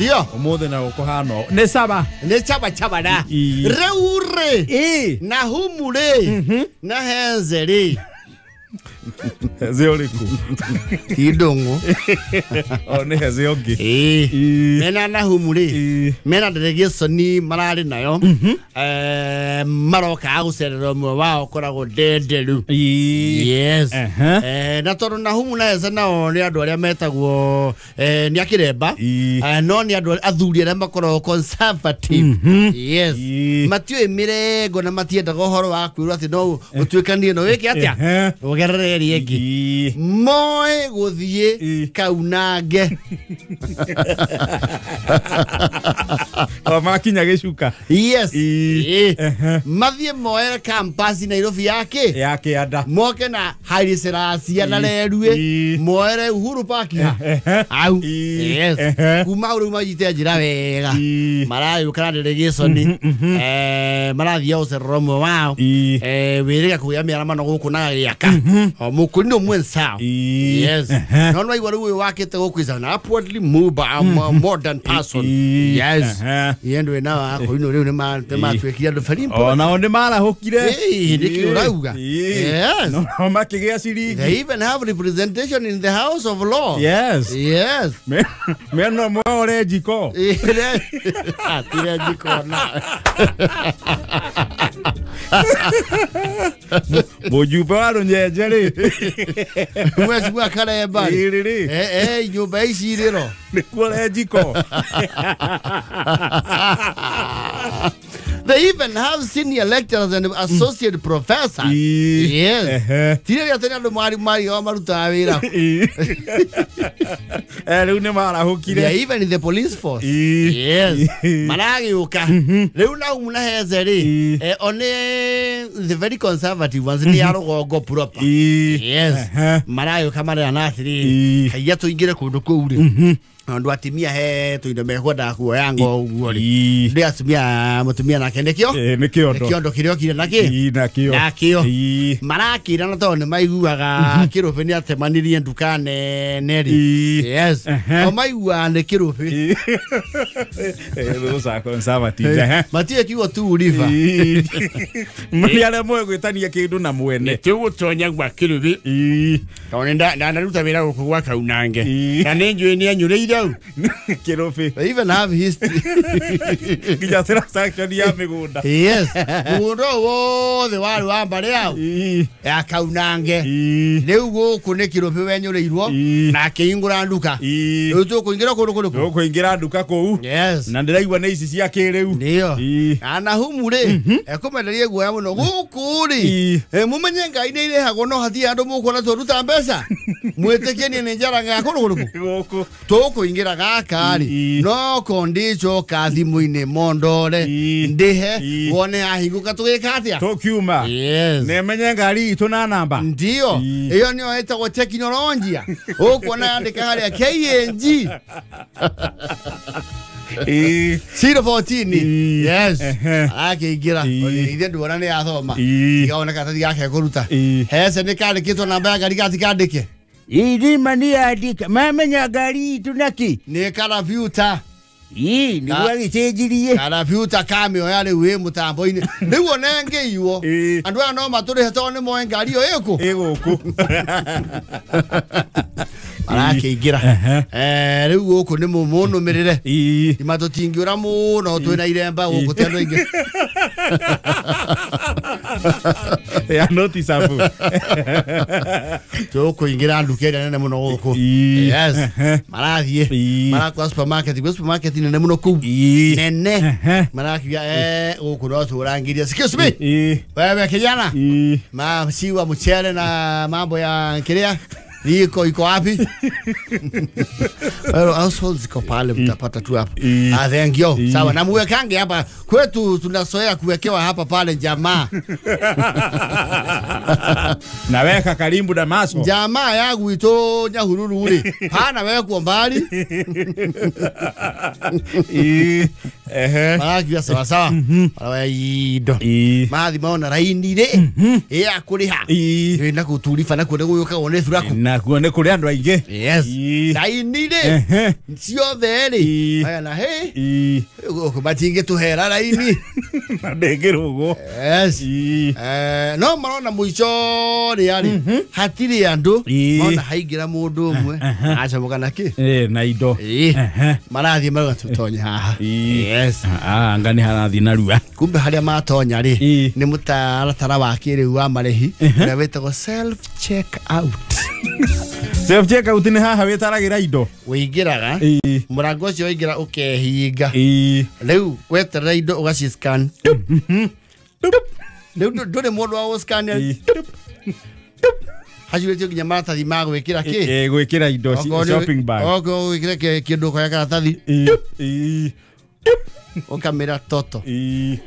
Ndio. Umuthi na gukuhana ni saba. Ni chaba chaba da. Reure. Na humure. Na henzeri. Heze uriku. Kidongo. O ni heze ungi. Mena na humure. Mena delegation ni marari nayo. Maroka gucerera umwe wao koragwo ndenderu. Yes. Na tondu na humu na heze nao ni andu aria metagwo ni akiremba. No ni andu athuri aria makoragwo conservative. Yes. Matiũĩ mĩrengo na matiendaga ũhoro wa kwĩrwo atĩ no ũtuĩkanie no wĩke atĩa. Ugerere ĩngĩ. Moe gũthiĩ kaunange. O makinya gĩcuka. Yes. Mathiĩ moere campus Nairobi yake. Ya kĩanda. Moke na Haile Selassie na Lerue. Moere Uhuru Park. Au. Yes. Kuma hau rĩu manyite njĩra wega. Maragĩũka na delegation. Marathiĩ gũcerera ũmwe wao. Wĩrĩga kũgĩa mĩaramano gũkũ na gĩaka. O mũkũrinũ mwensao. Yes. No no igwa rĩu wakĩte gũkũ is an upwardly mobile modern person. Yes. Yendo ena akũrinũ rĩu nĩ matuĩkire andũ very important. O nao nĩ marahũkire. Nĩkĩ ũrauga? Yes. No makĩgĩa ciringi. They even have representation in the House of Law. Yes. Yes. Meno mwore jiko. Atire jiko na. Mũjumbe wa rũnyenje rĩ. Mwezi Karemba. Rĩ. Nyũmba ici rĩro. Nĩkuo re jiko. They even have senior lecturers and associate professors. Yes. Tirĩ atĩ andũ mari mari o marutaga wĩra. Rĩu nĩ marahũkire. They even in the police force. Yes. Maragĩũka. Rĩu na heze rĩ. One the very conservative ones nĩ a rũgongo proper. Yes. Maragĩũka marera atĩrĩrĩ. Kaiya tũingĩre kũndũ kũu rĩ. Andu atimia he tuindo mekwendaga kuoya ngo ũguo rĩ. Ndĩ atumia mũtumia nake nĩkĩo? Nĩ kĩondo. Kĩondo kĩrĩa okire nakĩ? Nakĩo. Nakĩo. Marakĩrana tondũ nĩ maiguaga kĩrũbĩ nĩ atemanirie nduka nene rĩ. Yes. O maiguaga nĩ kĩrũbĩ. Those are conservative. Matirĩ kiugo tu river. Nĩ arĩa moĩ gwĩtania kĩndũ na mwene. Tũgũtonya gwa kĩrũbĩ. Tondũ ndanaruta wĩra gũkũ gwa Kaunange. Na nĩ njũĩ nĩ anyũrĩire. Kĩrũbĩ. They even have history. Nginya transaction ya mĩgũnda. Yes. Mũgũnda wothe warĩ wa mbarĩ yao ya Kaunange. Rĩu gũkũ nĩ kĩrũbĩ wenyũrĩirwo na akĩhingũra nduka. Rĩu tũkũingĩra kũndũ kũrĩkũ? Tũkũingĩra nduka kũu. Yes. Na ndĩraigua nĩ ici cia kĩrĩu. Ndio. Na humu rĩ ekũmenderie guoya mũno gũkũ rĩ. Mũmenye ngai nĩ irĩhagwo no hatirĩ andũ mũkuona tũruta mbeca. Mwĩtĩkie niĩ nĩ njaraga kũndũ kũrĩkũ? Gũkũ. Tũkũingĩra gaka rĩ no kondicoka thimũ-inĩ mondore ndĩhe wone ahingũka tũgĩka atĩa? Tũkiuma. Yes. Nĩmenye ngari itũ na namba. Ndio. Ĩyo nĩyo ĩtagwo tekinoronjia. Ũkuona yandĩka harĩa KNG 014. Yes. Akĩingĩra. Ithe nduona nĩ athoma. Tigaone karatathi gake kũruta. Hece nĩ kandĩkĩtwo namba ya ngari gatikandĩke. Irima ni andika mamenya ngari itũ nakĩ? Nĩ karabiuta. Nĩguo agĩcenjirie. Karabiuta kamĩoya rĩu ĩ mũtambo-inĩ. Rĩu ona ĩngĩiywo andũ aya no matũrĩhe tondũ nĩ moĩ ngari ĩyo ĩkũ? Ĩ gũkũ. Marakĩingĩra. Rĩu gũkũ nĩ mũnũmĩrĩre. Ima tũtingĩũra mũno twĩna iremba gũkũ ti andũ aingĩ. Ya noticeable. Tũkũingĩra nduka ĩrĩa nene mũno gũkũ. Yes. Marathiĩ. Marakora supermarket. Gwĩ supermarket nene mũno kũu. Nene. Marakiuga gũkũ no tũrangirie. Excuse me. Wewe kijana. Masiwa mchele na mambo ya kĩrĩa. Iko iko wapi? Well, households ziko pale mtapata tu hapo. Ah, thank you. Sawa, na muwekange hapa. Kwetu tunazoea kuwekewa hapa pale jamaa. Naweka karibu na maso. Jamaa yangu ito Nyahururu ule. Hana wekwa mbali. Marakiuga sawa sawa. Maroya indo. Mathi maona raini rĩ ya kũrĩha. Ĩ na gũturiba nakuo nĩ gũgĩũkagwo nĩ thuraku. Nakuo nĩ kũrĩ andũ aingĩ. Yes. Raini rĩ ciothe rĩ. Aya na hĩ. Matingĩtũhera raini. Na ndĩngĩrũgwo. Yes. No marona mũico rĩ arĩ hatirĩ andũ maona haingĩra mũndũ ũmwe acomoka na kĩ na indo. Marathiĩ marauga tũtonye haha. Yes. Anga nĩ harathiĩ narua. Kumbe harĩa matonya rĩ nĩ mũtaratara wa kĩrĩu wa marĩhi ũrĩa wĩtagwo self check out. Self check out nĩ haha wĩtaragĩra indo. Wĩingĩraga mũrango ũcio waingĩra ũkehinga. Rĩu weterera indo ũgaci scan. Rĩu ndũrĩ mũndũ wa gũscan. Hacurĩtio nginya maratathi ma gwĩkĩra kĩ? Gwĩkĩra indo shopping bag. Okorwo gwĩkĩra kĩndũ ũkoya karatathi. Ũkamĩra toto.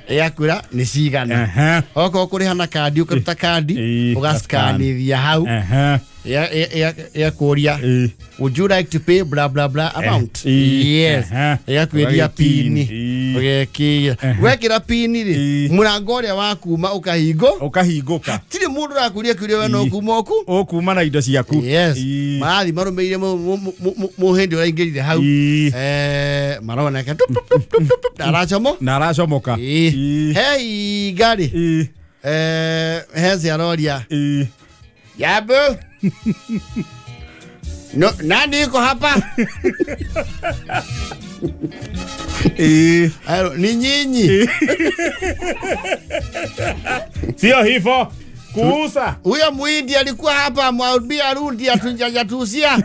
Ĩgakwĩra nĩ cigana. Okorwo kũrĩha na kandi ũkaruta kandi ũgascanithia hau. Ĩgakũria would you like to pay blah blah blah amount? Yes. Ĩgakwĩria pini. Ũgekĩra. Wekĩra pini rĩ mũrango ũrĩa wa kuma ũkahingo. Ũkahingũka. Hatirĩ mũndũ ũrakũria kĩũria we no kuma oku. Ũkuma na indo ciaku. Yes. Marathiĩ marũmĩrĩire mũhĩndĩ ũraingĩrire hau. Maroneka aracomo. Na aracomoka. He iga rĩ. Hezi aroria. Yabu. No, nani yuko hapa? Ni nyinyi. Sio hivyo. Kuuza. Huyo muhindi alikuwa hapa mwambie arudi atujatusia.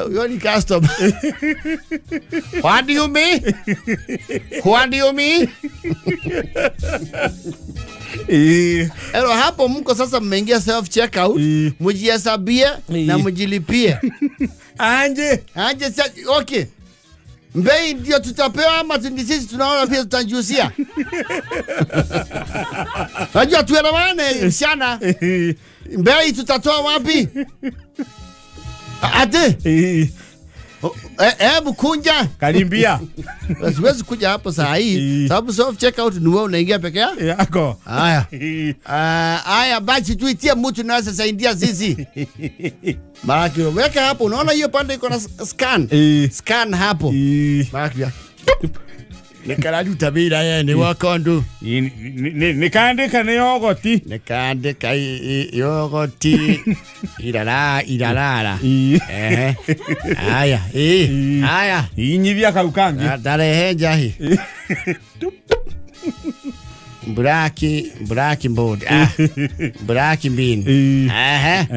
Huyo ni customer. What do you mean? What do you mean? Ero hapo mko sasa mmeingia self checkout, mjihesabie na mjilipie. Anje. Anje okay. Mbei ndio tutapewa ama sisi tunaona pia tutajiusia. Najua tuelewane sana. Mbei tutatoa wapi? Ate. Hebu kunja. Karimbia. Siwezi kuja hapo saa hii sababu self checkout ni wewe unaingia peke yako. Haya. Haya basi tuitie mtu na sasa india zizi. Maraki weka hapo unaona hiyo pande iko na scan. Scan hapo. Maraki. Nikaradi utabira yeye ni wakondu. Nikaandika ni yogoti. Nikaandika yogoti. Irara irarara. Haya, haya. Inyivia kaukangi. Tarehe njahi. Braki, braki board. Braki bin. Haya.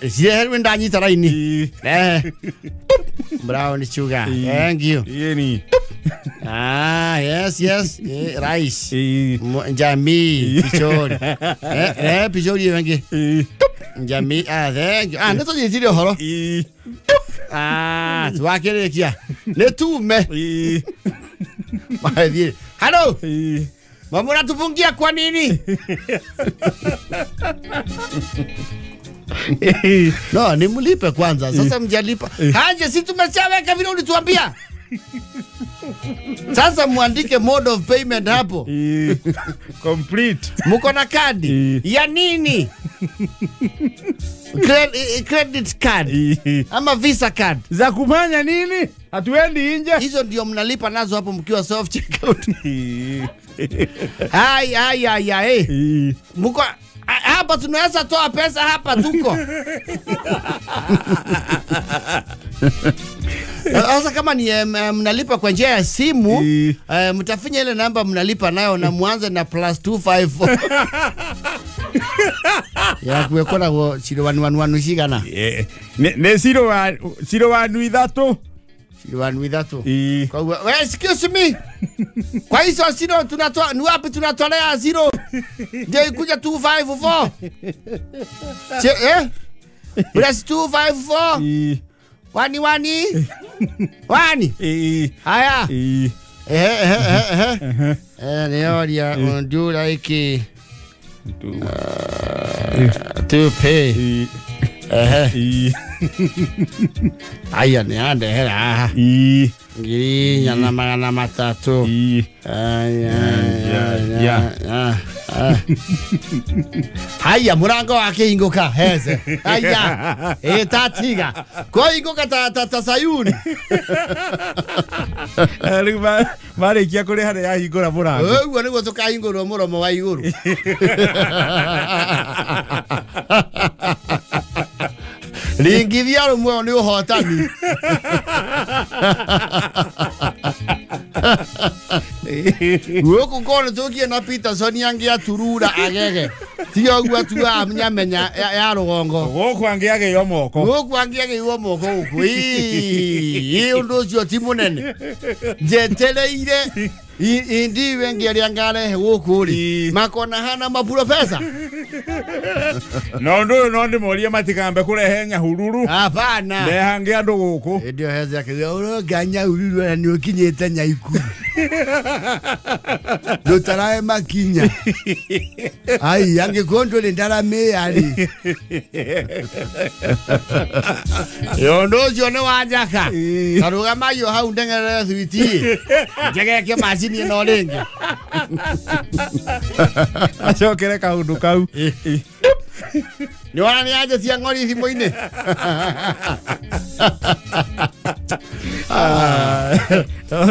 Sireherwe ndanyita raini. Brown sugar. Thank you. Yeni. Ah, yes, yes. Rice. Jamii, pichori. Pichori wengi. Jamii, ah, thank you. Ah, neto nyitire horo. Ah, twakirikia. Netume. Maithie. Hello. Mama unatufungia kwa nini? No, ni mlipe kwanza. Sasa mjalipa. Haje si tumeshaweka vile ulituambia. Sasa muandike mode of payment hapo. Complete. Mko na kadi ya nini? Credit card ama Visa card. Za kufanya nini? Hatuendi nje. Hizo ndio mnalipa nazo hapo mkiwa self checkout. Hai hai hai hai. Mko hapa tunaweza toa pesa hapa tuko. Sasa kama ni mnalipa kwa njia ya simu, mtafinya ile namba mnalipa nayo na muanze na +254. Ya kuwekona wo 0111 shigana. Ne 0113. 0113. Kwa we excuse me. Kwa hizo zero tunatoa ni wapi tunatolea zero? Ndio ikuja 254. +254. Wani wani. Wani. Haya. Neoria do like to pay. Aya nĩ andehera haha 4,300. Haya mũrango wakĩhingũka heze. Haya ĩtatiga kũhingũka ta Sayuni. Rĩu marĩkia kũrĩha nĩ yahingũra mũrango. Ũguo nĩguo tũkahingũrwo mũromo wa igũrũ. Ringithia rũmwe nĩ ũhotani. Gũkũ korwo tũkie na Peterson angĩaturura agege. Tiga ũguo atuaga nyamenya ya rũgongo. Gũkũ angĩagĩo moko. Gũkũ angĩagĩirwo moko gũkũ. Ĩ ũndũ ũcio ti mũnene. Njetereire indi wengi arĩa ngarehe gũkũ rĩ makona hana maprofesa. No ũndũ ũyũ no ndĩmorie matikambe kũrehe Nyahururu. Hapana. Ndehange andũ gũkũ. Hĩndĩ ĩyo heze akiuga ũronga Nyahururu na nĩ ũkinyĩte Nyaikuru. Ndũtarae makinya. Ai angĩkorwo ndũrĩ ndaramĩya rĩ. Ũndũ ũcio nĩ wa njaka. Karũgamaio hau ndeng'erere thwiti. Njegeke macini ĩno rĩngĩ. Acokere kaũndũ kau. Nĩ wona nĩ anjĩtia ng'ori thimũ-inĩ.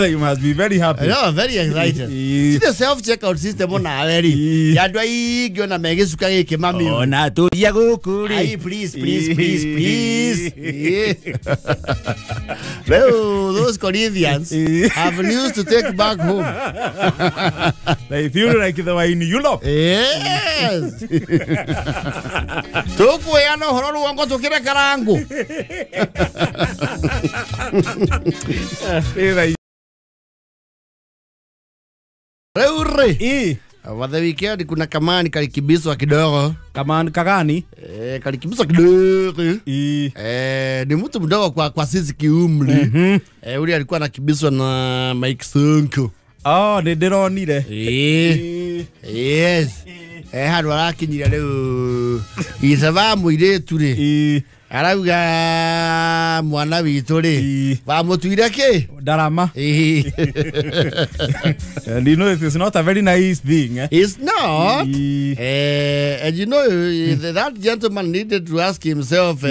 You must be very happy. No, very excited. See the self-checkout system on our eri. Andũ aingĩ ona megĩcuka gĩkĩ mami. Ona tũria gũkũ rĩ. Ai, please, please, please, please. Well, those Corinthians have news to take back home. They feel like they were in Europe. Yes. Tũkuoyana ũhoro rũgongo tũkĩre karangu. Rĩu rĩ, over the weekend kuna kamani kalikibiswa kidogo. Kamani kagani? Kalikibiswa kidogo. Ni mtu mdogo kwa sisi kiumri. Ule alikuwa anakibiswa na Mike Sonko. Oh, nĩ ndĩronire. Yes. Handũ arakinyire rĩu ithe mũirĩtu rĩ arauga mwana witũ rĩ wamũtuire kĩ ndarama. And you know it is not a very nice thing. Eh? It's not. And you know that gentleman needed to ask himself,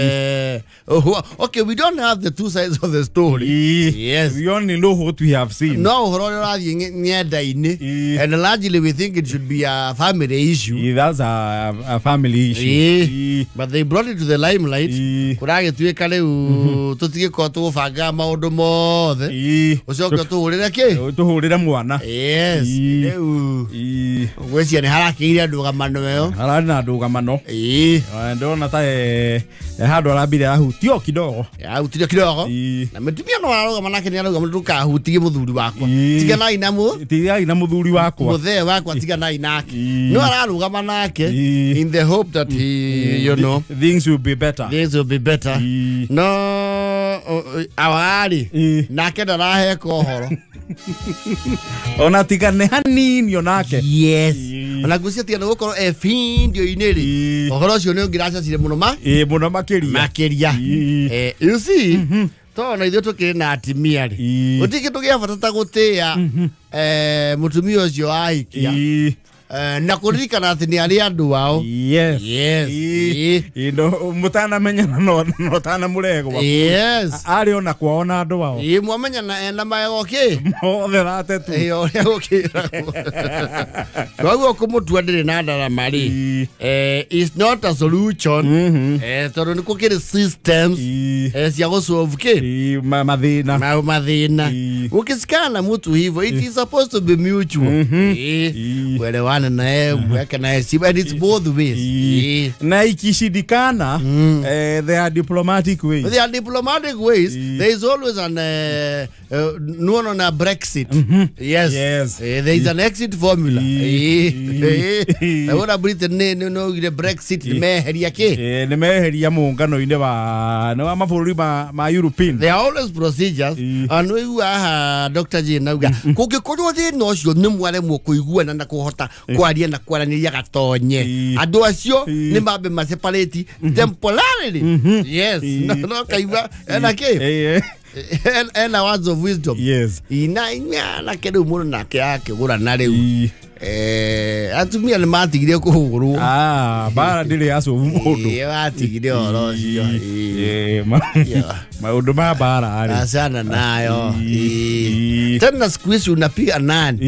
okay, we don't have the two sides of the story. Yes. We only know what we have seen. No, and largely we think it should be a family issue. That's a family issue. But they brought it to the limelight. Kũragĩtuĩka rĩu tũtigĩkorwo tũgũbanga maũndũ mothe ũcoke tũhũrĩre kĩ tũhũrĩre mwana. Yes. Rĩu ngwĩciria nĩ harakĩire ndũgamano ĩyo. Hararĩ na ndũgamano. Ndĩrona ta handũ arambire ahutio kidogo. Ahutirio kidogo. Na mũtumia no ararũgama nake nĩ arauga ndũkahutie mũthuri wakwa. Tiganai na tiganai na mũthuri wakwa. Mũthee wakwa tiganai nake. No ararũgama nake in the hope that he, you know, things will be better. Things will be better. No awari nake ndaraheka ũhoro. Ona tigane hanini onake. Yes. Ona ngwĩciria tigane gũkorwo e bindio-inĩ rĩ ũhoro ũcio nĩ ũngĩracacire mũno mũno makĩria. Makĩria. You see, tondũ ithuĩ tũkĩrĩ na atimia rĩ gũtirĩ kĩndũ gĩa bata ta gũtĩĩa mũtumia ũcio ahikia na kũririkana atĩ nĩ arĩ andũ ao. Yes. Yes. Mũtanamenyana no ũtanamũrehe gwaku. Yes. Arĩ ona kwao na andũ ao. Mwamenyana ena maego kĩ mothe ratetu. Ũrĩa gũkĩragwo. Koguo kũmũtua ndĩrĩ na ndarama rĩ is not a solution tondũ nĩ gũkĩrĩ systems cia gũsolve kĩ mathĩna. Mathĩna. Ukisikana na mtu hivyo it is supposed to be mutual. Kuelewana naye mweke na heshima and it's both ways. Na ikishindikana there are diplomatic ways. There are diplomatic ways. There is always an no na Brexit. Yes. Yes. There is an exit formula. Wona Britain nĩ no gire Brexit nĩ meheria kĩ? Nĩ meheria muungano-inĩ wa nĩ wa mabũrũri ma European. There are always procedures. And we aha Dr. Jane nauga kũngĩkorwo thĩna ũcio nĩ mwaremwo kũiguana na kũhota Kwaria na kwaranĩria gatonye. Andũ acio nĩ mambe ma separate temporarily. Yes. No kaigua ena kĩ? Ena words of wisdom. Yes. Ina inya na kĩrĩu mũndũ nake akĩgũra na rĩu. Atumia nĩ matigire kũhũrwo. Bara ndĩrĩ yacobu mũndũ. Matigire ũhoro ũcio. Maũndũ ma bara rĩ. Achana nayo. Tena siku hizi unapiga nani?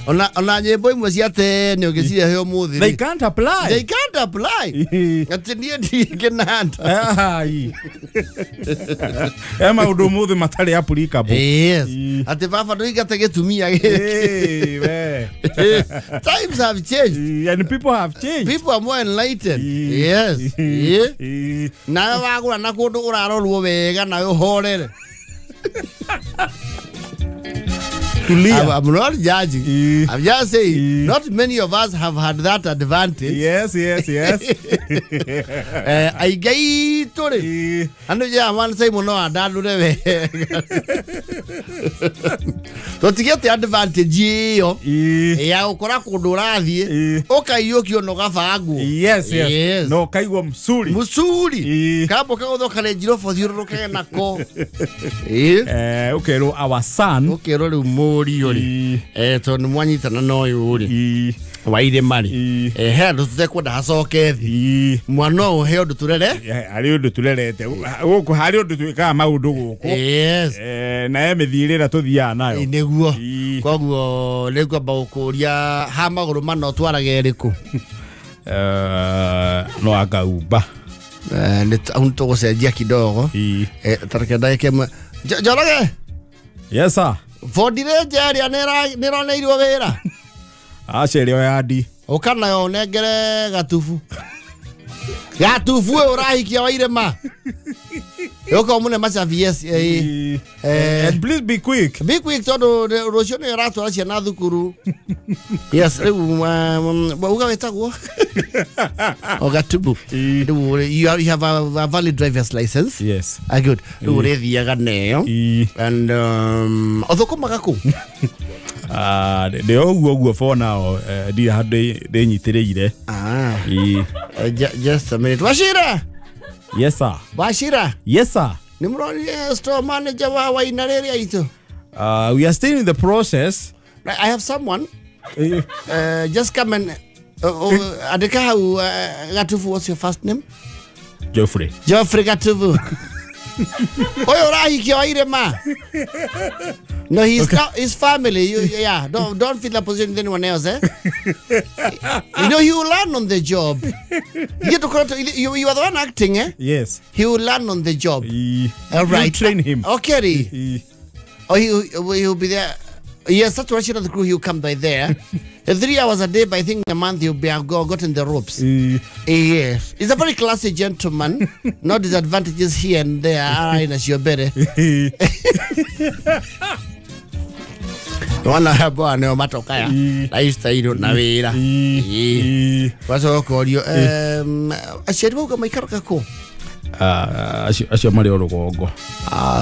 Ona nyĩmbo imwe cia tene ũgĩcirehe ũmũthĩ. They can't apply. They can't apply. Atĩ niĩ ndingĩnanda. Maũndũ ũmũthĩ matarĩ applicable. Yes. Atĩ baba ndũingate gĩtumia gĩkĩ. We. Times have changed. And people have changed. People are more enlightened. Yes. Nawe wagũra na kũndũ ũrarorwo wega nawe ũhorere. I'm not judging. I'm just saying, not many of us have had that advantage. Yes, yes, yes. Aingĩ aitũ rĩ, andũ ja man say mũno andandũre wega. Tũtigĩte advantage ĩyo ya gũkora kũndũ ũrathiĩ ũkaiyũkio na ũgabangwo. Yes, yes. No ũkaigua msuri. Msuri. Kambo kagũthoka Range Rover ũthiũrũrũkage nako. Ũkerwo our son. Ũkerwo rĩu mũriũ rĩ, tondũ nĩ mwanyitana na ũyũ rĩ waire marĩ, he andũ tũtekwenda hacoke thĩ. Mwana ũyũ he ũndũ tũrere, harĩ ũndũ tũrerete gũkũ, harĩ ũndũ twĩkaga maũndũ gũkũ. Yes. Na he mĩthiĩre ĩrĩa tũthiaga nayo. Nĩguo. Koguo rĩu ngwamba gũkũria ha magũrũ mana ũtwarage ĩrĩkũ? No angaumba. Nĩ tũgũcenjia kidogo. Ta reke ndagĩka ĩmwe. Njoroge. Yes sir. Ford Ranger ĩrĩa nĩroneirwo wĩra. Aca ĩrĩa yandi. Ũka nayo ũnengere gatubu. Gatubu ũyũ ũrahikia wa irĩma. Ũka ũmũne macabi. Yes. And please be quick. Be quick tondũ rũciũ nĩ ũratwara ciana thukuru. Yes, rĩu uga wĩtagwo? O gatubu. Rĩu you have a valid driver's license. Yes. Good. Rĩu ũrĩthiaga neyo. And ũthũkũmaga kũ? Ndĩ o ũguo ũguo for now, ndirĩ handũ ndĩnyitĩrĩire. Just a minute. Wachira! Yes sir. Wachira! Yes sir. Nĩ mũronire store manager wa Waina rĩrĩa itũ? We are still in the process. I have someone. Just come and andĩka hau. Gatubu, what's your first name? Geoffrey. Geoffrey Gatubu. Ũyũ ũrahikia wa irĩma. No, he's okay. Not his family. You, yeah, don't feel the position with anyone else, eh? You know, he will learn on the job. You are the one acting, eh? Yes. He will learn on the job. All right. You train him. Okay. Oh, he'll be there. Yes, that's what the crew. He'll come by there. 3 hours a day, but I think a month he'll be gotten the ropes. Yes. He's a very classy gentleman. No disadvantages here and there. Better. Wana bwana matokaya lifestyle na wira. Wacokorio aciari bauga maikaraga kũ? Acio marĩ o rũgongo.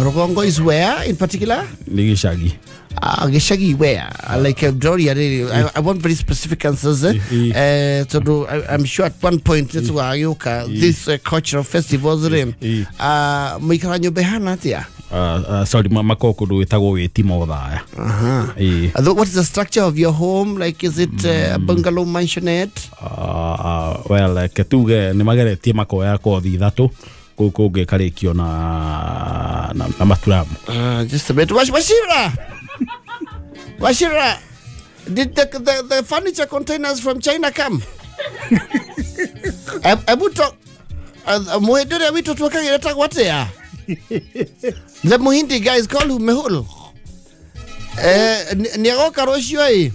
Rũgongo is where in particular? Nĩ gĩcagi. Gĩcagi where? Like Gloria, really, I want very specific answers. Tondũ I'm sure at one point nĩtũgagĩũka this cultural festivals rĩ, mũikara nyũmba ĩhana atĩa? Sorry, makoragwo kũndũ gwĩtagwo Wĩtima Othaya. What is the structure of your home? Like, is it a bungalow mansionette? Well, like tuge nĩ mageretie makoya kothi ithatũ kũu kũngĩ ĩkarĩkio na maturamu. Just a bit. Wachira! Wachira! Did the furniture containers from China come? Ebu mũhĩndĩ ũrĩa witũ twekagĩra etagwo atĩa? The Muhindi guy is called Mehul. Nĩagoka rũciũ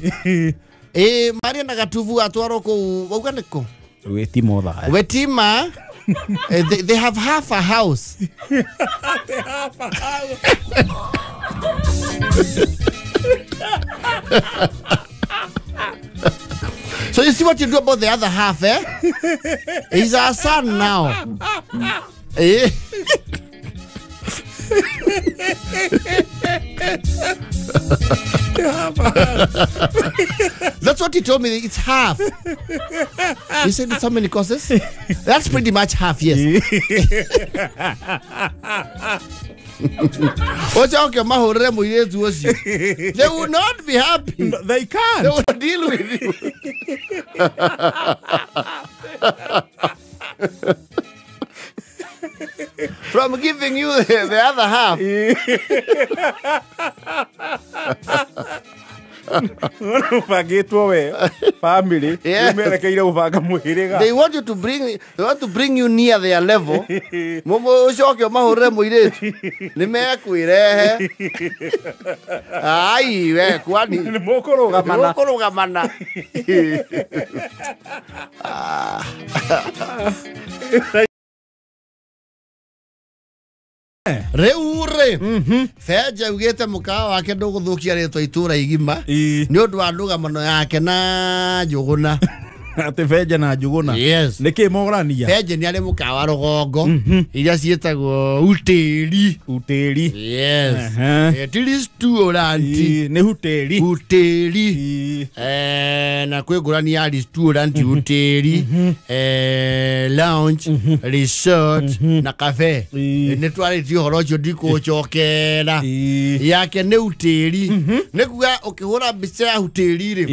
ĩ. Maria na Gatubu atwarwo kũu wauga nĩkũ? Wĩtima Othaya. Wetima. They have half a house. They have a house. So you see what you do about the other half, eh? He's our son now. Eh? That's what thought you told me it's half. You said it's how many courses? That's pretty much half, yes. Ochoke mahurire muiretu ucio. They will not be happy. No, they can't. They will deal with you. From giving you the other half. Family. Yes. They want you to bring, they want to bring you near their level. Ucoke mahurire muiretu. Nimekwirehe. Ai we kwani Nimukurugamana. Nimukurugamana. Riu ri Benja augite mukawa wake nduguthukia ritwa itura igima ni undu wa ndugamano yake na Njuguna. Ati Benja na Njuguna. Yes. Niki mogorania? Benja ni ari mukawa rugongo iria ciitagwo Uteri. Uteri. Yes. Ti restaurant. Ni huteri. Uteri. Na kwĩ ngũrani ya restaurant, hoteli, lounge, resort na cafe. Nĩ twarĩtie ũhoro ũcio ndikũcokera. Yake nĩ hoteli. Nĩ kuga ũkĩhũra mbica ya hoteli rĩ,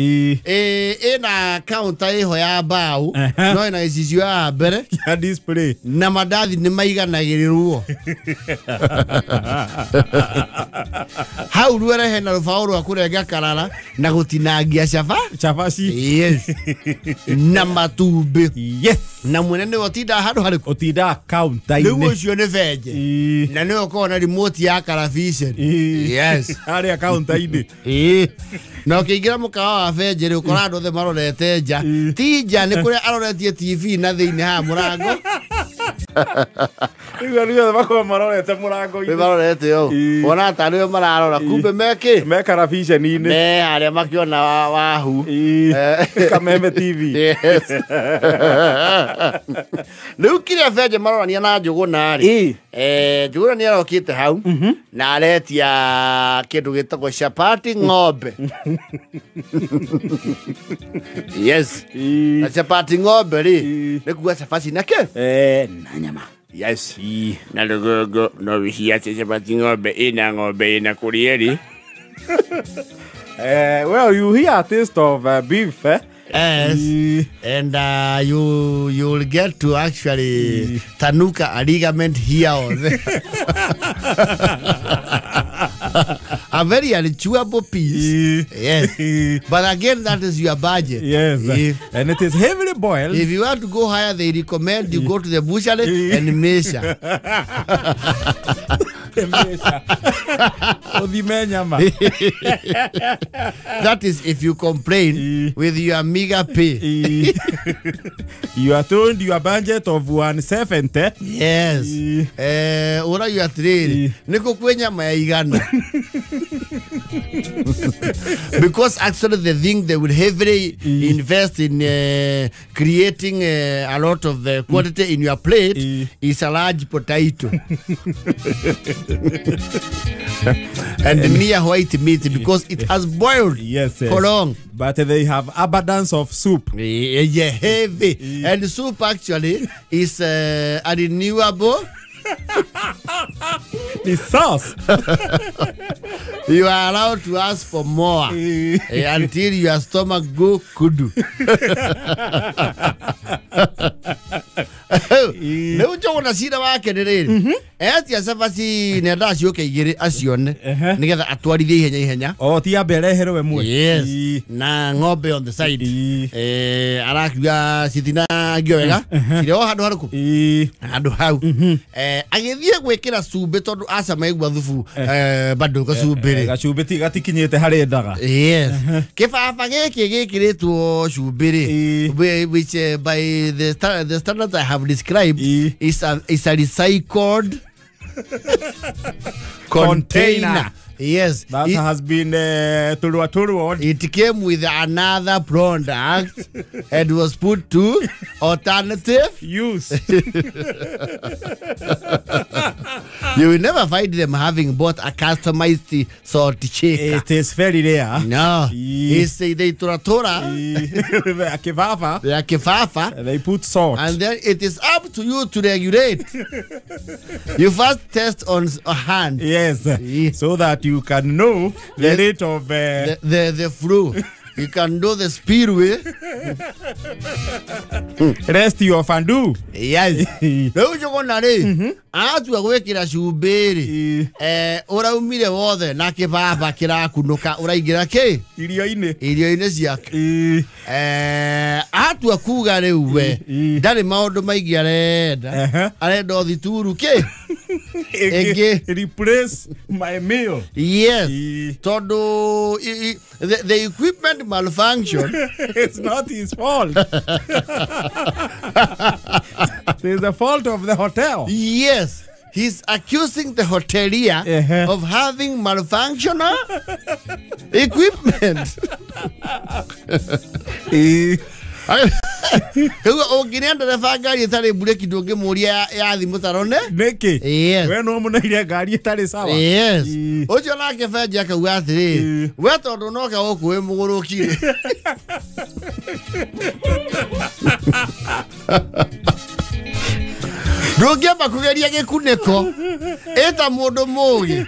ĩna counter ĩho ya mbaũ no ĩna gĩcicio ya mbere ya display na mandathi nĩ maiganagĩrĩrwo. Hau rwere hena rũbaũ rwa kũrenga karara na gũtinangia cabaci. Yes. Na matumbĩ. Yes. Na mwene nĩwe ũtindaga handũ harĩkũ? Ũtindaga counter-inĩ. Rĩu ũcio nĩ Benje. Na nĩwe ũkoragwo na remote ya television. Yes. Harĩa counter-inĩ. Na ũkĩingĩra mũkawa wa Benje rĩ, ũkora andũ othe marorete nja. Ti nja, nĩ kũrĩa aroretie TV na thĩinĩ haha mũrango. Rĩu andũ othe makoragwo marorete mũrango-inĩ. Nĩ marorete ũũ. Wona ta nĩwe mararora. Kumbe mekĩ? Me television-inĩ. Me harĩa makĩona wahu. Kameme TV. Yes. Rĩu kĩrĩa Benja marorania na Njuguna rĩ, Njuguna nĩ arokĩte hau na aretia kĩndũ gĩtagwo chapati ng'ombe. Yes. Na chapati ng'ombe rĩ, nĩ kuga cabaci na kĩ? Na nyama. Yes. Na rũgongo no wĩhiĩ atĩ chapati ng'ombe ĩna ng'ombe ĩna kũrĩa. Well, you hear a taste of beef, eh? Yes. And you'll get to actually tanuka a ligament here or there. A very unchewable piece. Yes. But again, that is your budget. Yes. And it is heavily boiled. If you want to go higher, they recommend you go to the butchery and measure. That is if you complain with your meager pay. You are told your budget of 170. Yes. Ora you are trade. Niko kwenya maigana. Because actually the thing they will heavily invest in creating a lot of the quantity in your plate is a large potato. And mere white meat because it has boiled for long. But they have abundance of soup. Yeah, heavy. And soup actually is a renewable. The sauce. You are allowed to ask for more until your stomach go kudu. Rĩu Njuguna cira wake nĩ rĩrĩ, etia cabaci nenda aciũke igĩrĩ acione nĩgetha atwarithie ihenya ihenya. O ti ambe areherwo ĩmwe. Yes. Na ng'ombe on the side. Arakiuga citinangio wega cirĩ o handũ harĩkũ? Handũ hau. Agĩthiĩ gwĩkĩra cumbĩ tondũ acama aigua thubu bado gacumbĩ rĩ. Gacumbĩ ti gatikinyĩte harĩa endaga. Yes. Kĩbaba gĩkĩ gĩkĩrĩtwo cumbĩ rĩ, which by the standards I have described is a recycled container. Yes. That has been turwa. It came with another product and was put to alternative use. You will never find them having bought a customized salt shaker. It is very rare. No. It's they tora tora. Kifafa. They are kifafa. They put salt. And then it is up to you to regulate. You first test on a hand. Yes. Yeah. So that you can know the rate of the flu. You can do the speedway. Rest your fandu. Yes. Rĩu njũgũna rĩ atua gwĩkĩra cumbĩ rĩ ũraumire wothe na kĩbaba kĩrakunũka ũraingĩra kĩ irio-inĩ irio-inĩ ciake atua kuga rĩu we ndarĩ maũndũ maingĩ arenda arenda ũthituru kĩ ĩngĩ replace my meal. Yes. Tondũ the equipment malfunction. It's not his fault. It's the fault of the hotel. Yes. He's accusing the hotelier of having malfunctional equipment. Ũngĩrĩa ndereba ngari ĩtarĩ mburĩki ndũngĩmũria yathi mũtaro-inĩ nĩkĩ? Yes. We no mũneire ngari ĩtarĩ sawa. Yes. Ũcio nake benji akauga atĩrĩrĩ we tondũ noke gũkũ wĩ mũgũrũki rĩ ndũngĩamba kũgeria gĩkunĩko ĩta mũndũ mũgĩ.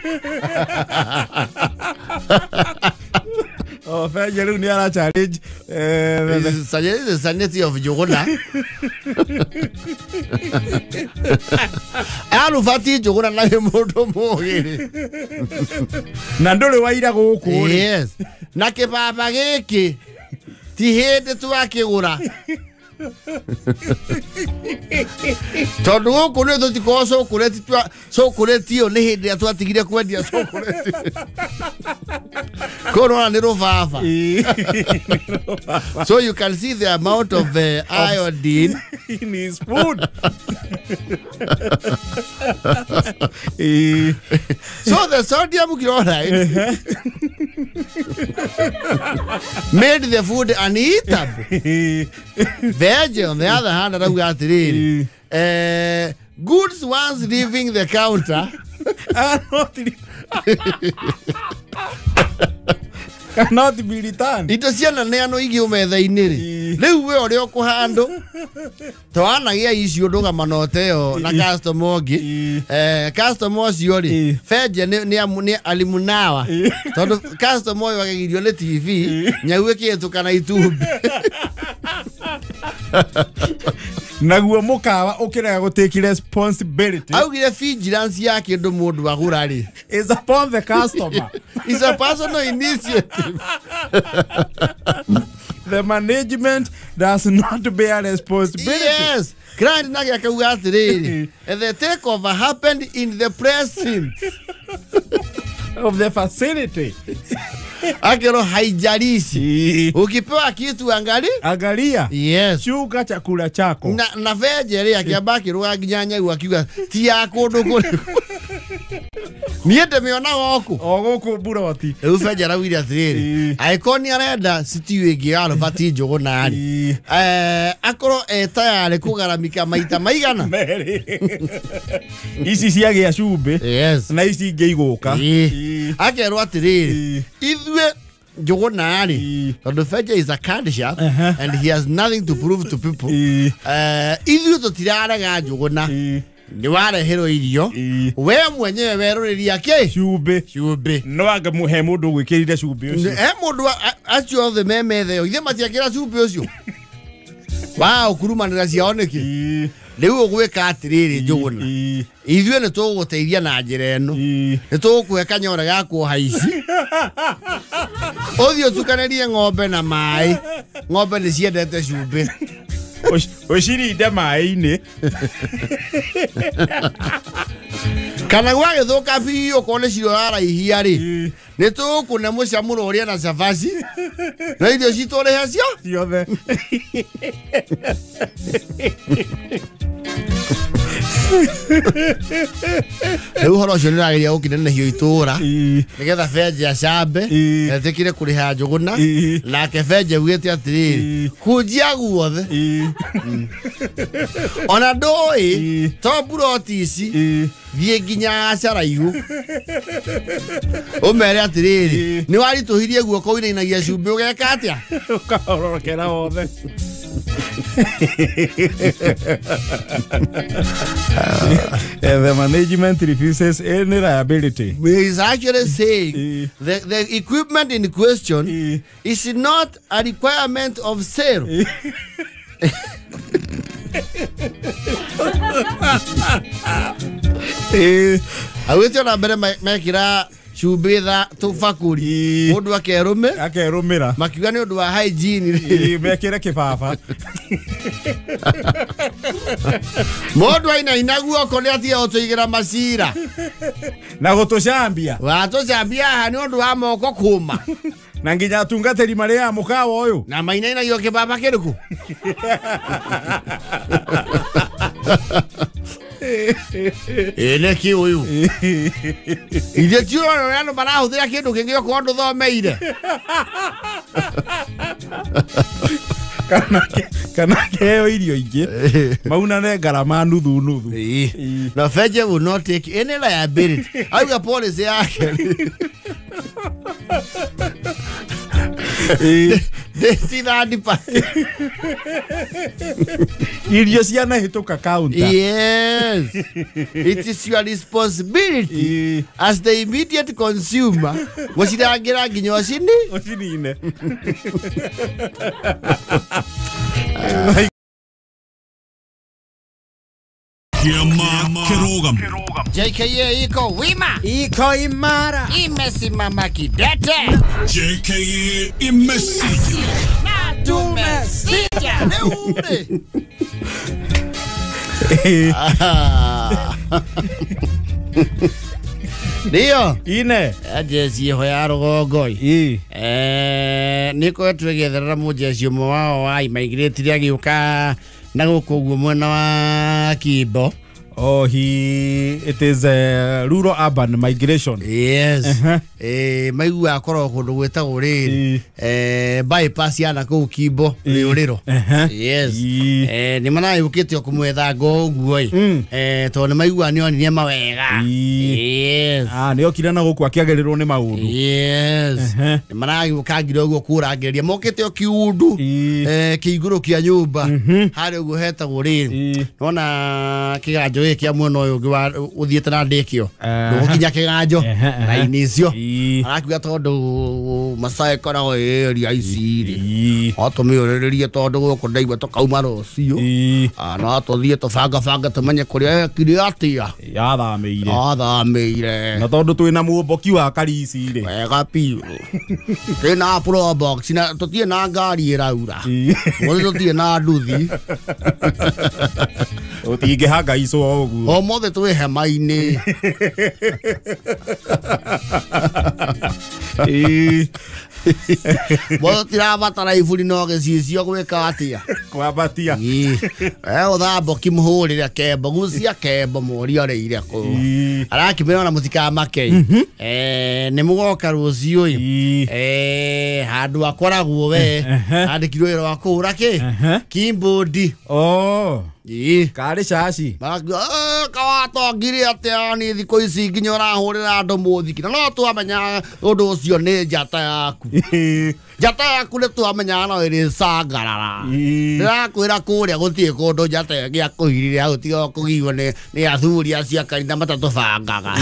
Oh, Benji rĩu nĩ ara challenge the sanity of Njũgũna. Arubati Njũgũna na wĩ mũndũ mũgĩ rĩ na ndũrĩ waira gũkũ rĩ. Yes. Na kĩbaba gĩkĩ ti hĩndĩ twakĩgũra tondũ gũkũ nĩ tũtikoragwo cũkũrĩtio nĩ hĩndĩ ĩrĩa twatigire kwendia cũkũrĩti kũrona nĩ rũbaba. So you can see the amount of iodine in his food. So the sodium chloride made the food uneatable. Veggie, on the other hand, arauga atĩrĩrĩ goods once leaving the counter cannot be returned. Indo ciananeanwo igĩ metha-inĩ rĩ rĩu we ũrĩa ũkũhandũ twanagĩa icio ndũgamano ta ĩyo na customer ũngĩ customer ũcio rĩ benje nĩ alimunawa tondũ customer ũyũ agegirio nĩ TV nyau ĩkĩhĩtũka itumbĩ naguo mũkawa ũkĩrega gũtake responsibility augire vigilance ya kĩndũ mũndũ agũra rĩ is upon the customer. It's a personal initiative. The management does not bear responsibility. Yes. Client nake akauga atĩrĩrĩ the takeover happened in the presence of the facility. Akero haijalishi ukipewa kitu angali angalia. Yes. Chuka chakula chako na venje rĩ akĩamba akĩrũga nginya nyau akiuga ti ya kũndũ kũrĩ niĩ ndĩmĩona gũkũ o gũkũ mburoti. Rĩu benje araugire atĩrĩrĩ angĩkorwo nĩ arenda sitiu ĩngĩ ya Robert Njũgũna rĩ akorwo e tayarĩ kũgaramika maita maigana merĩ ici ciagĩa cumbĩ. Yes. Na ici ingĩ igũka. Akerwo atĩrĩrĩ ithuĩ Njũgũna rĩ tondũ Benja is a card sharp and he has nothing to prove to people. Ithuĩ tũtirarega Njũgũna nĩ wareherwo irio we mwenyewe werũrĩria kĩ cumbĩ cumbĩ no angĩmũhe mũndũ ũgwĩkĩrire cumbĩ ũcio he mũndũ acio othe me metha ĩyo ithe matiakĩra cumbĩ ũcio wao kurumanĩra ciao nĩkĩ rĩu ũgwĩka atĩrĩrĩ Njũgũna ithuĩ nĩ tũgũgũteithia na njĩra ĩno nĩ tũgũkũhe kanyore ga kuoha ici ũthiĩ ũtukanĩrie ng'ombe na maĩ ng'ombe nĩ ciendete cumbĩ ũcirinde maĩ-inĩ kana gwagĩthũka biũ okorwo nĩ ciro ũraraihia rĩ nĩ tũgũkũne mũcamũro ũrĩa na cabaci na irio citũ ũrĩhe cio ciothe. Rĩu ũhoro ũcio nĩũrageria gũkinenehio itũra nĩgetha Benje acambe etĩkire kũrĩha Njũgũna nake Benje augĩte atĩrĩrĩ hunjia guothe ona ndũĩ to mburoti ici thiĩ nginya Caraihu ũmere atĩrĩrĩ nĩ waritũhirie guoko ũinainagia cumbĩ ũgeka atĩa ũkahorokera wothe. The management refuses any liability. He is actually saying the equipment in question is not a requirement of sale. Awĩte ona mbere mekĩra cumbĩ tha tũbakũri mũndũ akerũme akerũmĩra makiuga nĩ ũndũ wa hygiene mekĩre kĩbaba mũndũ ainaina guoko nĩ atige gũtũigĩra macira na gũtũcambia watũcambia haha nĩ ũndũ wa moko kũma na nginya atungatĩri marĩaga mũkawa ũyũ na mainainagio kĩbaba kĩrĩkũ nĩkĩ ũyũ ithuĩ ti ũrona ũrĩa andũ marahũthĩra kĩndũ kĩngĩ okorwo ndũthomeire kana kĩheo irio ingĩ maunane ngarama nuthu nuthu. Na Benje will not take any liability auga policy yake ti third party irio cianahĩtũka counter. Yes, it is your responsibility as the immediate consumer gũcirangĩra nginya ũcinine. JKA iko wima, iko imara, imesimama kidete. JKA imesija na tumesija. Ndio ine jeci ĩho ya rũgongo nĩ koretwo ĩgĩetherera mũjeci ũmwe wao wa immigrate agĩũka na gũkũ ũguo mwena wa Kimbo. Oh, it is a rural urban migration. Yes. Maiguaga akoragwo kũndũ gwĩtagwo rĩrĩ bypass ya nakũu Kimbo rĩũrĩro. Yes. Nĩ maragĩũkĩte o kũmwetha ngo ũguo ĩ tondũ nĩ maiguaga nĩ onirie mawega. Yes. Nĩ okire na gũkũ akĩagĩrĩrwo nĩ maũndũ. Yes. Nĩ maragĩũkangire ũguo kũrangĩrĩria mokĩte o kiundu kĩigũrũ kĩa nyũmba harĩa ũguo hetagwo rĩrĩ nona kĩganjo gĩkĩ kĩa mwena ũyũ ũngĩ wa ũthiĩte na ndĩkĩo ndũgũkinya kĩganjo raini icio arakiuga tondũ Masai ĩkoragwo ĩ area ici rĩ no tũmĩũrĩrĩrie tondũ gũkũ ndaigua tũkauma rũciũ no tũthiĩ tũbangabanga tũmenye kũrĩa ekire atĩa athamĩire na tondũ twĩna mũmboki wa Karici rĩ wega biũ twĩna Probox na tũtirĩ na ngari ĩraura mũthĩ tũtirĩ na nduthi ũtingĩhangaicwo ũguo ũmũthĩ twĩ hema-inĩ mũthĩ tirabatara iburi no gĩcicio gwĩka atĩa kwambatia ũthamboki mũhũrĩre kembo gucia kembo mũrie ũrĩire kũ arakĩmĩra ona mũtikamake nĩ mũgoka rũciũ ĩ handũ akoragwo we andĩkirwo wĩra wa kũhũra kĩ keyboard. Oh karĩ caci kawatongire atĩa nĩ thikũ ici nginya ũrahũrĩra andũ mũthiki na no twamenya ũndũ ũcio nĩ njata yaku njata yaku nĩ twamenyaga no ĩrĩ cangarara ndĩrakwĩra kũrĩa gũtirĩ kũndũ njata ĩngĩ akũhirire hau tiga o kũgirio nĩ athuri acio a kanitha matatũbangaga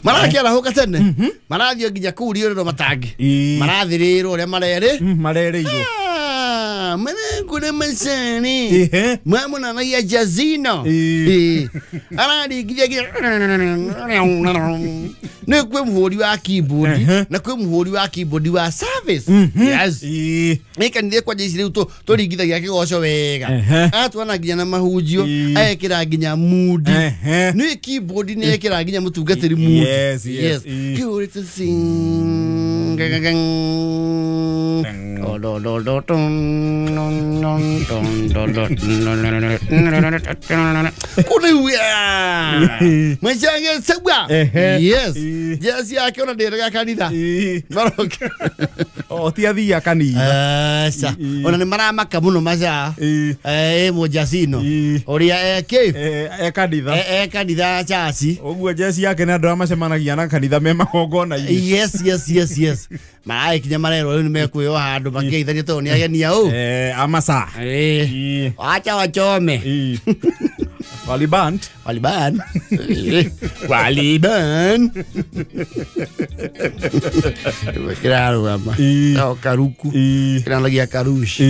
marakĩarahũka tene marathiĩ nginya kũu rĩũrĩro matangi marathĩrĩrwo ũrĩa marerĩirwo mwanangu masani mwana na ya jazino araringiria nĩ kwĩ mũhũri wa keyboard na kwĩ mũhũri wa keyboard wa service. Yes. Nĩ kanitha kwa jeci rĩu tũringithagia kĩgoco wega atwana nginya na mahunjio ekĩra nginya mood nĩ keyboard nĩ ekĩra nginya mũtungatĩri mood. Yes, yes. Pure to sing. Do do do do. Kũrĩu mwecage segwa. Yes. Jesi yake ona ndĩrega kanitha. O ti athia kanitha. Aca. Ona nĩ maramaka mũno maca. Mũjacino. Ũrĩa eke. E kanitha. E kanitha chaci. Ũguo jesi yake nĩ andũ arĩa macemanagia na kanitha me magongona-inĩ. Yes yes yes yes. Maragĩkinya marerwo rĩu nĩ mekwĩyoha handũ makĩgeithania tondũ nĩ ageni au. Amasa. Wacha wachome. Waliban. Waliban. Waliban. Kirarugama. No karuku. Kiranagia karushi.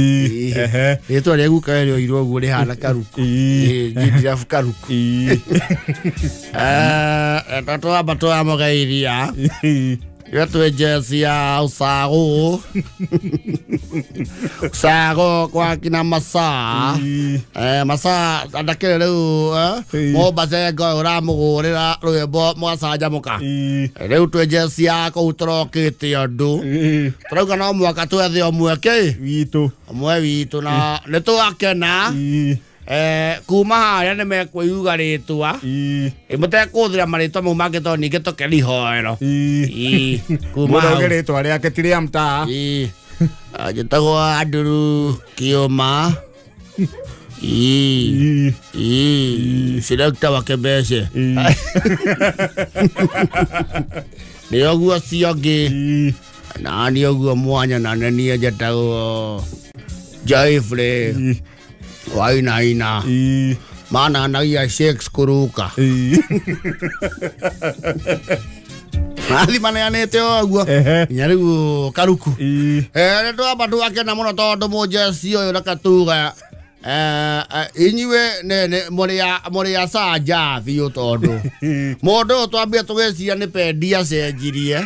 Rĩtwa rĩa guka rĩoirwo ũguo rĩhana karuku. Njirabu karuku. Twamba twamũgeithia. Twĩ jesi ya usago. Usago kwa kina masaa. Masaa andakĩrĩ rĩu Mombacengo ũramũgũrĩra rwĩmbo mwacanjamũka. Rĩu twĩ jesi ya kũu tũrokĩte andũ. Tũrauga no mũhaka twethe ũmwe kĩ? Witũ. Ũmwe witũ na nĩ twakena. Kuma harĩa nĩ mekwĩuga rĩtwa. Mũtekũhũthĩra marĩtwa mau mangĩ tondũ ningĩ tũkĩrĩ ihoero. Kuma hau. Mũndũ rĩtwa rĩake ti rĩa mtaa. Njĩtagwo Andrew Kĩũma. Selector wa Kĩmbece. Nĩ ũguo ũcio ũngĩ. Na nĩ ũguo mwanya na nĩ niĩ njĩtagwo Joyfrey. Wainaina. Mananagia shakes kũrũka. Mathi maneanĩte o ũguo nginya rĩu karuku. Nĩ twamba twakena mũno tondũ mũjeci ũyũ reke tuge inyuĩ mũrĩ a canja biũ tondũ mũndũ ũyũ twambire tũgĩciria nĩ pendi acenjirie.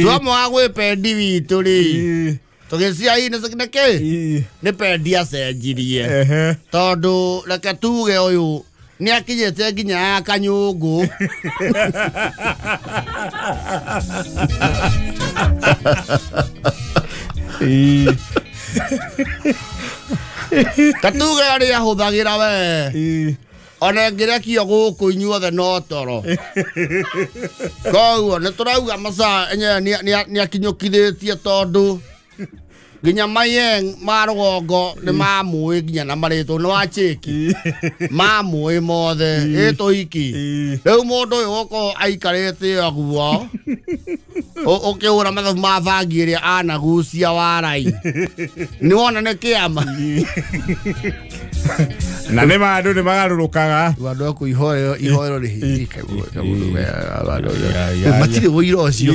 Twamwaga gwĩ pendi witũ rĩ tũgĩciria hihi nĩ kĩ nĩ pendi acenjirie tondũ reke tuge ũyũ nĩ akinyĩte nginya ya kanyũngũ. Katuge arĩa ahũthagĩra we ona ĩngĩrekio gũkũ inyuothe no toro. Koguo nĩ tũrauga masaa enyewe nĩ akinyũkithĩtie tondũ nginya mayeng ma rũgongo nĩ mamũĩ nginya na marĩtwa nĩ wachĩki mamũĩ mothe ĩtũiki. Rĩu mũndũ ũyũ gũkorwo aikarĩte ũguo ũkĩhũra mathabu ma bangi ĩrĩa anagucia warai nĩ wona nĩ kĩama. Na nĩ ma andũ nĩ magarũrũkaga. Andũ a kũu ihoero rĩ matirĩ ũira ũcio.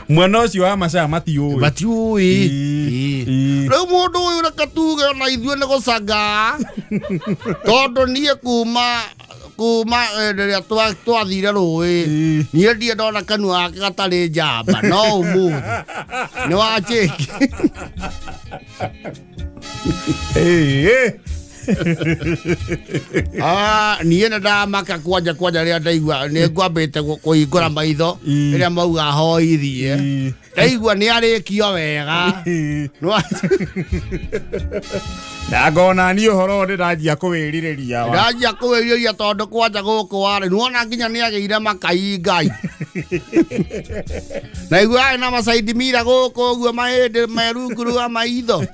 Mwena ũcio wa maca matiũĩ. Matiũĩ. Rĩu mũndũ ũyũ reke tuge ona ithuĩ nĩ gũcanga tondũ niĩ kuma rĩrĩa twathire rũĩ niĩ ndirĩ ndona kanua gake gatarĩ njamba no ũmũthĩ nĩ wachĩki. Niĩ nĩ ndamaka kwanja rĩrĩa ndaigua nĩ ngwambĩte kũhingũra maitho rĩrĩa mauga hoithie ndaigua nĩ arĩkio wega. Na ngona niĩ ũhoro nĩ ndanjia kũwĩrirĩria. Ndanjia kũwĩrirĩria tondũ kwanja gũkũ warĩ nĩwona nginya nĩ agĩire makai Ngai. Na igua arĩ na macaindi mira gũkũ ũguo mahĩndĩ me rungu rwa maitho.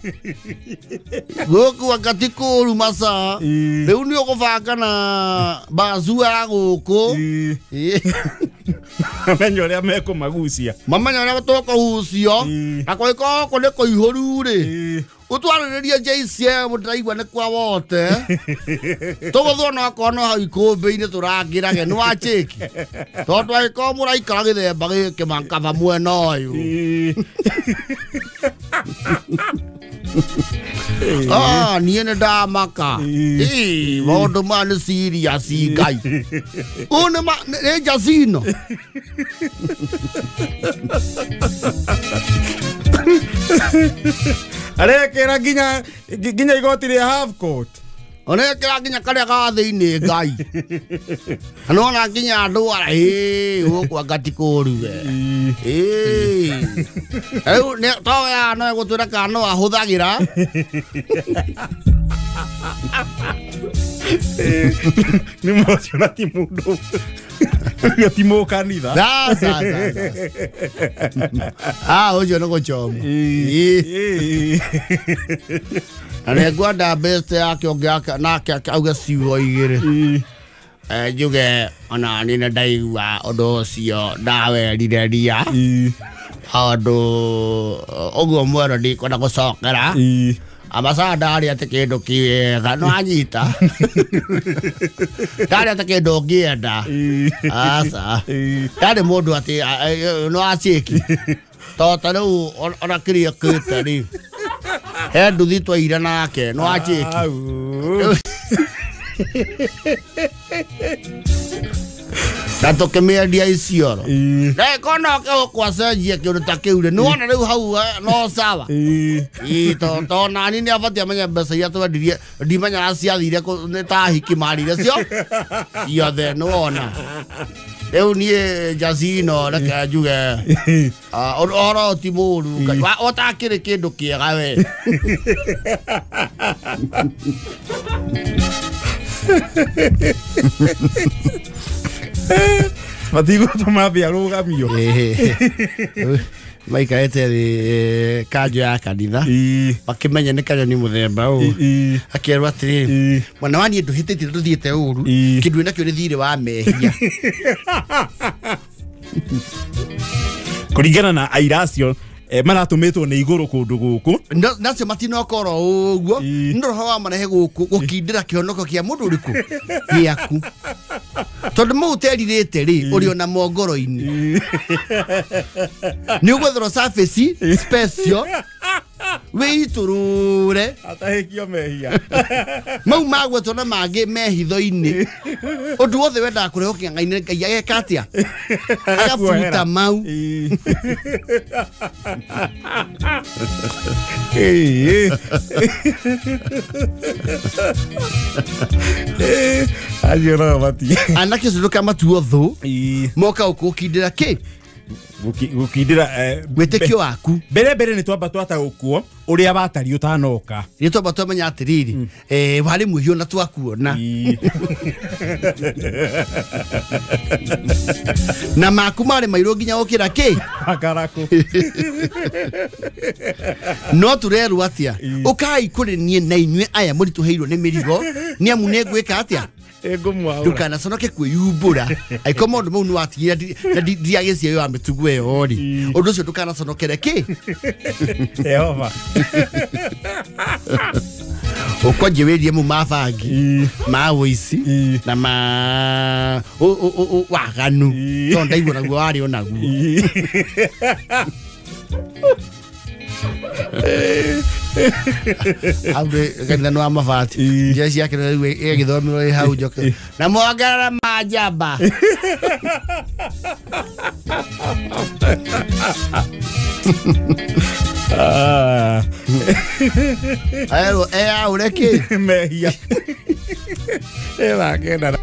Gũkũ anga ti kũũru maca. Rĩu nĩ ũgũbanga na bazua ya gũkũ. Mamenya ũrĩa mekũmagucia. Mamenya ũrĩa tũkũgucio. Na kũngĩkorwo gũkũ nĩ kũihũru rĩ ũtwarĩrĩrie JCM ndĩraigua nĩ kwa wote. Tũgũthwo no akorwo no hau ikũmbĩ-inĩ tũrangĩrage nĩ wachĩki. Tondũ angĩkorwo mũraikara gĩthemba gĩkĩ makaba mwena ũyũ. Niĩ nĩ ndamaka. Maũndũ maya nĩ serious Ngai. Ũyũ nĩ njacino. Arekĩra nginya igoti rĩa half court. Onekĩra nginya karĩa ga thĩinĩ Ngai. Na nĩwona nginya andũ ara ĩĩ gũkũ anga ti kũũru we. Ĩĩ. Rĩu toya no egũtwĩra kana no ahũthagĩra. Nĩ mũcio na ti mũndũ. Ti mũkanitha. Sa. Ah, ũcio nĩ gũchoma. Ĩĩ. Na nĩngwenda best yake ũngĩ nake auge ciugo igĩrĩ. Njuge ona niĩ nĩ ndaigua ũndũ ũcio ndawerireria. Tondũ ũguo mwerũ ndikwenda gũcokera. Amaca ndarĩ atĩ kĩndũ kĩega no anyita. Ndarĩ atĩ kĩndũ ũngĩenda. Aca. Ndarĩ mũndũ atĩ no acĩki. To ta rĩu ona kĩrĩa kĩte rĩ. He nduthi twaira nake no acĩki. Na tũkĩmĩendia Isiolo. Ndagĩkorwo no oke gũkũ acenjie kĩndũ ta kĩu rĩ, nĩwona rĩu hau no sawa. Ĩĩ to nani nĩ abatiĩ amenye mbeca iria twendirie, ndimenyaga ciathire nĩ ta hiki marire cio ciothe nĩwona. Rĩu niĩ Jazino reke njuge ũhoro ti mũũru Ngai ũtakĩrĩ kĩndũ kĩega we. Matigũtũma thĩ arũgamio. Maikarĩte thĩ kanjũ ya kanitha makĩmenya nĩ kanyoni mũthemba ũũ. Akerwo atĩrĩrĩ, mwana wa niĩ ndũhĩtĩtie ndũthiĩte ũru, kĩndũ wĩnakĩo nĩ thirĩ wa mehia. Kũringana na aira acio maratũmĩtwo nĩ igũrũ kũndũ gũkũ. Nacio matinokorwo ũguo, nĩ roho wa marehe gũkũ gũkindĩra kĩhonoko kĩa mũndũ ũrĩkũ gĩaku. Tondũ mau ũterirĩte rĩ, ũrĩ ona mongoro-inĩ. Nĩ ũgwetherwo surface special wĩitũrũre. Atahĩkio mehia. Mau magwetwo na mangĩ me hitho-inĩ. Ũndũ wothe wendaga kũrehwo kĩng'ang'a-inĩ Ngai ageka atĩa? Agabuta mau. Acio no matie. Anake acio ndũkamatuo thũ. Moka gũkindĩra kĩ? Gũkindĩra wĩtĩkio waku. Mbere nĩ twamba twataũkwo ũrĩa watariĩ ũtanoka. Nĩ twamba twamenya atĩrĩrĩ, warĩ mwĩhia na twakuona. Na maku marĩ mairũ nginya gũkĩra kĩ? Makarakũ. No tũrerwo atĩa? Ũkai kũrĩ niĩ na inyuĩ aya mũritũhĩirwo nĩ mĩrigo, nĩ amu nĩ ngwĩka atĩa? Ndũkanaconoke kwĩyumbũra. Angĩkorwo maũndũ mau nĩwatigire na ndiagĩcia ĩyo ya mĩtugo ĩyo rĩ, ũndũ ũcio ndũkanaconokere kĩ? Jehova. Ũkwanjia wĩrie mau ma bangi, ma ũici, na ma waganu. Tondũ ndaigua naguo warĩ o naguo. Hau kanitha nĩ wa mabati. Njĩra ciake rĩu ĩgĩthomerwo ĩ hau njoke. Na mwongerere ma njamba. Erwo eyaũre kĩ? Mehia. Ĩrakena.